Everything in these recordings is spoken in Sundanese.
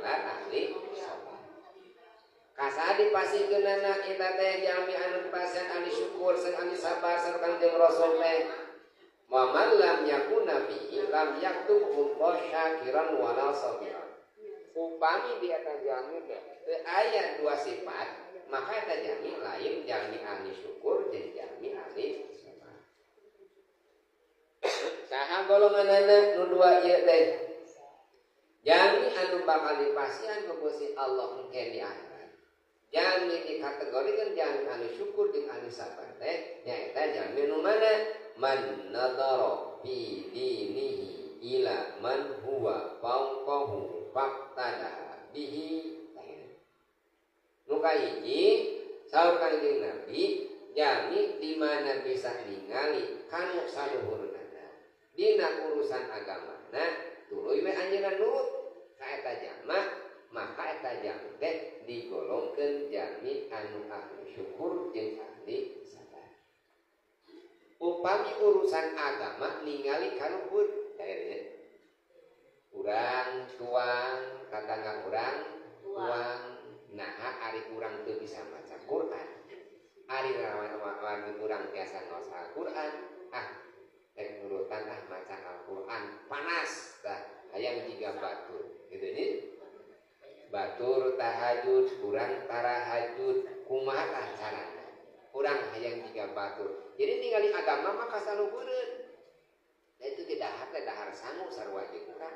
gelar ahli sabar. Kasaha dipasihkeunana eta teh jalmi anu dipasihan ahli syukur sareng ahli sabar sareng Kangjeng Rasul teh? Wa man lam yakuna fihi lam yaktubhu syakiran wala sabiran. Upami di eta jalmi teh teu aya dua sifat, maka eta jalmi lain jalmi ahli syukur jeung jalmi ahli sabar. Saha golonganana nu dua ieu teh? Jalmi anu bakal dipasihan ku Gusti Allah engke di akhirat. Jalmi dikategorikan jalmi ahli syukur jeung ahli sabar teh nyaeta jalmi nu mana? Man nadhara fi dinihi ila man huwa fawqahu faqtada bihi. Nu kahiji saur Kangjeng Nabi, jalmi di mana bisa ningali kanu saluhurna dina urusan agamana tuluy we anjeunna nurut ka eta jalma, maka eta jalmi teh digolongkeun jalmi anu ahli syukur jeung ahli sabar. Upami urusan agama ningali kaluhur, akhirnya urang tuang katangga urang tuang, naha ari urang teu bisa maca Quran, ari wargi urang tiasa ngaos Al-Quran, ah rek nurutan ah maca Al-Quran panas tah hayang jiga batur gitu nya. Batur tahajud, urang tarahajud, kumaha tah carana urang hayang jiga batur? Jadi ningali agama mah kasaluhureun. Da itu ge dahar teh dahar sangu sarua jeung urang,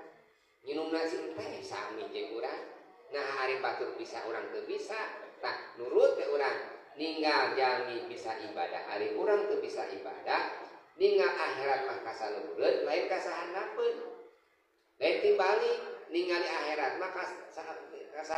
nginum nasi teh sami jeung urang. Nah, ari batur bisa, urang teu bisa. Tah nurut teh urang ninggal jalmi bisa ibadah, ari urang teu bisa ibadah. Ninggal akhirat mah kasaluhureun, lain kasahandapeun, lain tibalik ningali akhirat mah kasa